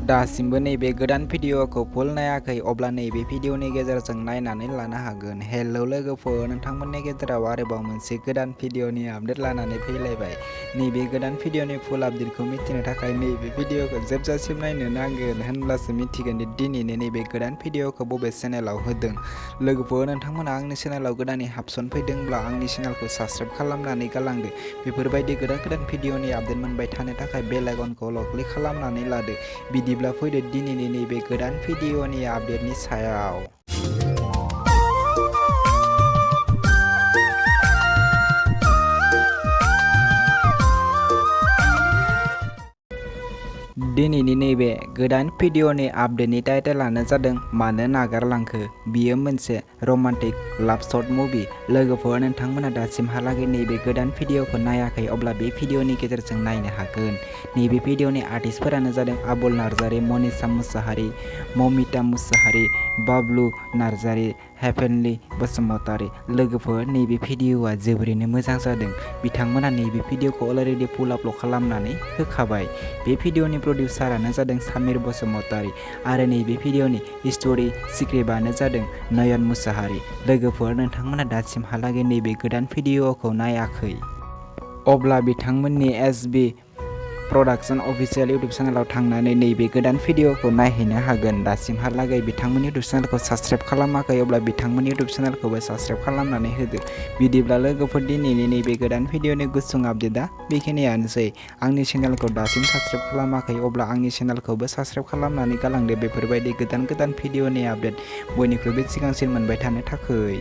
दासिमबो नैबे गोदान भिडिअखौ फुल नायाखै अब्ला नैबे भिडिअनि गेजेरजों नायनानै लानो हागोन। हेलौ लोगोफोर, नोंथांमोननि गेजेराव आरोबाव मोनसे गोदान भिडिअनि आपडेट लानानै फैलायबाय। नैबे गोदान भिडिअनि फुल आपडेटखौ मिथिनो थाखाय नैबे भिडिअखौ जोबजासिम नायनो नांगोन, होनब्लासो मिथिगोन दि दिनैनो नैबे गोदान भिडिअखौ बबे चेनेलाव होदों। लोगोफोर, नोंथांमोना आंनि चेनेलाव गोदानै हाबसनफैदोंब्ला आंनि चेनेलखौ साबस्क्राइब खालामनानै गालांदो। बेफोरबायदि गोदान भिडिअनि आपडेट मोनबाय थानो थाखाय बेल आइकनखौल' क्लिक खालामनानै लादो। बिदिब्ला फैदो दिनैनि नैबे गोदान भिडिअनि आपडेटनि सायाव। दिनैनि नैबे गोदान भिडिअनि आपडेटनि टाइटेलानो जादों मानो नागारलांखो। बियो मोनसे रमान्टिक लाभ शर्ट मुभि। लोगोफोर, नोंथांमोना दासिमहालागै नैबे गोदान भिडिअखौ नायाखै अब्ला बे भिडिअनि गेजेरजों नायनो हागोन। नैबे भिडिअनि आर्टिस्टफोरानो जादों आबुल नार्जारि, मनिषा मुसाहारि, ममिता मुसाहारि, बाबलु नार्जारि, हेभेनलि बसुमतारि। लोगोफोर, नैबे भिडिअआ जोबोरैनो मोजां जादों। बिथांमोना नैबे भिडिअखौ अलरेडि फुल आपल'ड खालामनानै होखाबाय। बे भिडिअनि प्रडिउसारानो जादों सामिर बसुमतारि आरो नैबे भिडिअनि स्ट'रि स्क्रिप्टआनो जादों नयन मुसाहारि। लोगोफोर, नोंथांमोना दासिमहालागै नैबे गोदान भिडिअखौ नायाखै अब्ला बिथांमोननि एसबी प्रडाक्शन अफिसियेल इउटुब चेनेलाव थांनानै नैबे गोदान भिडिअखौ नायहैनो हागोन। दासिमहालागै बिथांमोननि इउटुब चेनेलखौ साबस्क्राइब खालामाखै अब्ला बिथांमोननि इउटुब चेनेलखौबो साबस्क्राइब खालामनानै होदो। बिदिब्ला लोगोफोर, दिनैनि नैबे गोदान भिडिअनि गुसुं आपडेटआ बेखिनियानोसै। आंनि चेनेलखौ दासिम साबस्क्राइब खालामाखै अब्ला आंनि चेनेलखौबो साबस्क्राइब खालामनानै गालांदो बेफोरबायदि गोदान भिडिअनि आपडेट बयनिख्रुइबो सिगांसिन मोनबाय थानो थाखाय।